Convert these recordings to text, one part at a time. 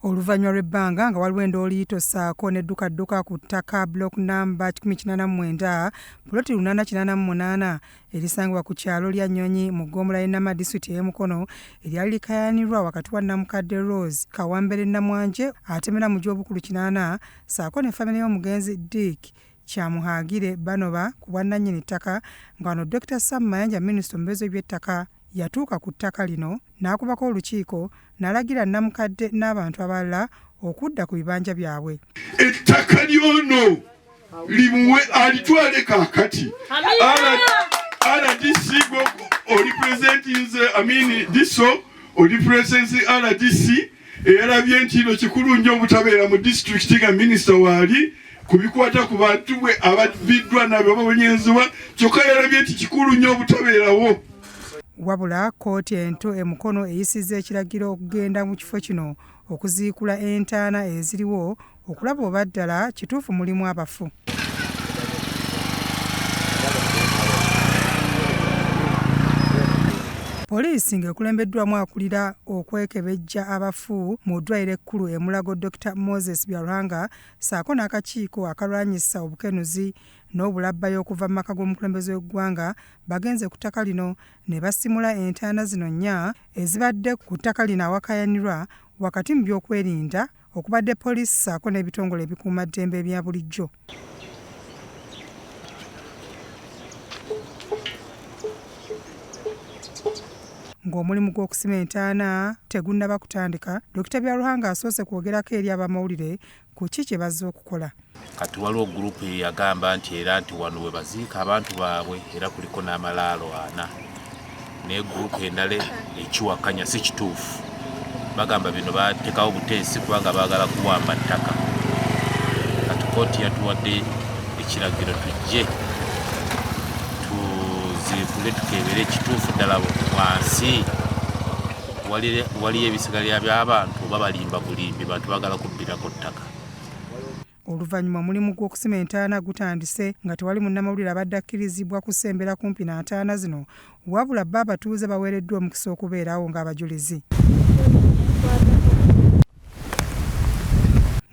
Oluvannyuma lw'ebbanga nga waliwo endooliito ssaako n'eddukadduka ku ttaka Block Number 189 Puloti 888 erisangibwa ku kyalo Lyannyonyi mu ggombolola y'e Nama disitulikiti ey'e Mukono eryali likaayanirwa wakati wa Namukadde Rose Kawambere Namwanje atemera mu gy'obukulu 80 ssaako ne famire y'omugenzi Dick Kyamuhagire Banoba ku bwannannyini ttaka nga wano Dokita Sam Mayanja minisita omubeezi w'ebyettaka yatuuka ku ttaka lino n'akubako olukiiko n'alagira Namukadde n'abantu abalala okudda ku bibanja byabwe. Ettaka lyono limuwe alitwale kaakati. RDC oli presentinze Amini Diso oli presensi RDC eyalabye nti no kikulu nnyo obutabeera mu disitulikiti nga minisita waali ku bikwata ku bantu bwe ababbiddwa nabo babonyezebwa kyokka yalabye nti kikulu nnyo obutabeerawo. Wabula kkooti ento e Mukono eyisizza ekiragiro okugenda mu kifo kino okuziikula entaana eziriwo okulaba oba ddala kituufu mulimu abafu. Poliisi ng'ekulembeddwamu akulira okwekebejja abafu mu ddwaliro ekkulu e Mulago Dokita Moses Byaruhanga ssaako n'akakiiko akalwanyisa obukenuzi n'obulabbayi okuva mu maka g'omukulembeze w'eggwanga bagenze ku ttaka lino ne basimula entaana zino nnya ezibadde ku ttaka lino awakaayanirwa wakati mu by'okwerinda okubadde poliisi ssaako n'ebitongole ebikuumaddembe ebya bulijjo. Ng'omulimu gw'okusima entaana tegunnaba kutandika, Dokita Byaruhanga asoose kwogerako eri abamawulire ku ki kye bazze okukola. Kati waliwo gurupu eyagamba nti era nti wano we baziika abantu baabwe era kuliko n'amalaalo ana, naye gurupu endala ekiwakanya si kituufu. Bagamba bino bateekawo buteesi kubanga baagala kuwamba ttaka. Kati kkooti yatuwadde ekiragiro tujje tuziikule tukebere ekituufu ddala wansi waliyo ebisigalira by'abantu oba balimba bulimbi bantu baagala kubbirako ttaka. Oluvannyuma omulimu gw'okusima entaana gutandise nga tewali munnamawulire abadde akkirizibwa kusembera kumpi na ntaana zino wabula bo abatuuze baweereddwa omukisa okubeerawo ng'abajulizi.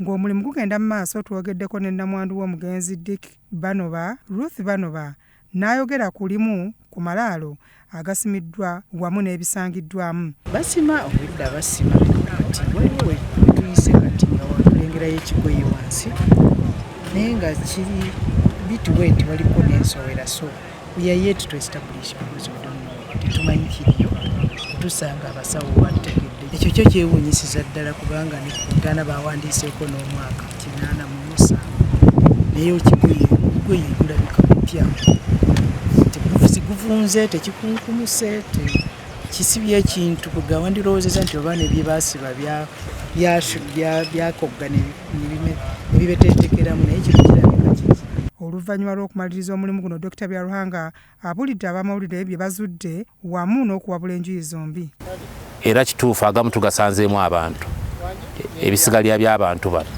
Ng'omulimu gugenda mu maaso twogeddeko ne nnamwandu w'omugenzi Dick Banoba, Ruth Banoba n'ayogera ku limu ku malaalo agasimiddwa wamu n'ebisangiddwamu. Basima obwedda basima kati waliwo wetuyise kati nga watulengerayo ekigoye wansi naye nga kiri bituwe nti waliko n'ensowera, so we are yet to establish because we don't know, tetumanyi kiriyo kutusanga abasawo bategedde. Ekyo kyo kyewuunyisiza ddala kubanga ne ku ntaana bawandiiseeko n'omwaka 87, naye ekigoye ogugoye gulabika mupya, guvunze, tekikunkumuse, kisibye ekintu kwegawandirowoozeza nti oba nebyebaasiba byakogga nebibetetekeramu, naye kino kirabika kiki. Oluvannyuma lw'okumaliriza omulimu guno, Dokita Byaruhanga abulidde abamawulire bye bazudde wamu n'okuwabula enjuyi zombi. Era kituufu agamu tugasanzeemu abantu, ebisigalira by'abantu bano.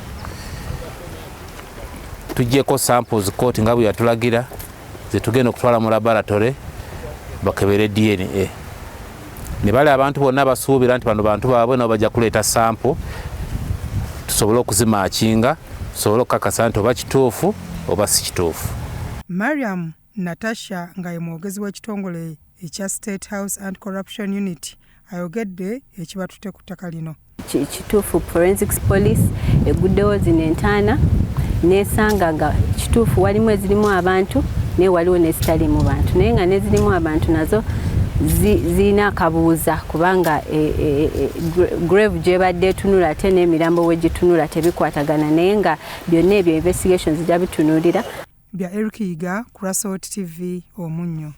Tuggyeko samples kooti nga bwe yatulagira ze tugenda okutwala mu laboratory bakebere DNA. Ne bali abantu bonna basuubira nti bano bantu baabwe nabo bajja kuleeta sample tusobole okuzimakinga, tusobole okukakasa nti oba kituufu oba si kituufu. Mariam Natasha nga ye mwogezi w'ekitongole ekya State House Anti-Corruption Unit ayogedde ekibatutte ku ttaka lino. Kituufu forensics police eguddewo zino entaana nesanga nga kituufu walimu ezirimu abantu naye waliwo nezitaliimu bantu, naye nga nezirimu abantu nazo zirina akabuuza kubanga grave gyebadde etunula ate n'emirambo wegitunula tebikwatagana, naye nga byonna ebyo investigations zijja bitunuulira. Bya Eric Yiga ku Rasot TV Omunnyo.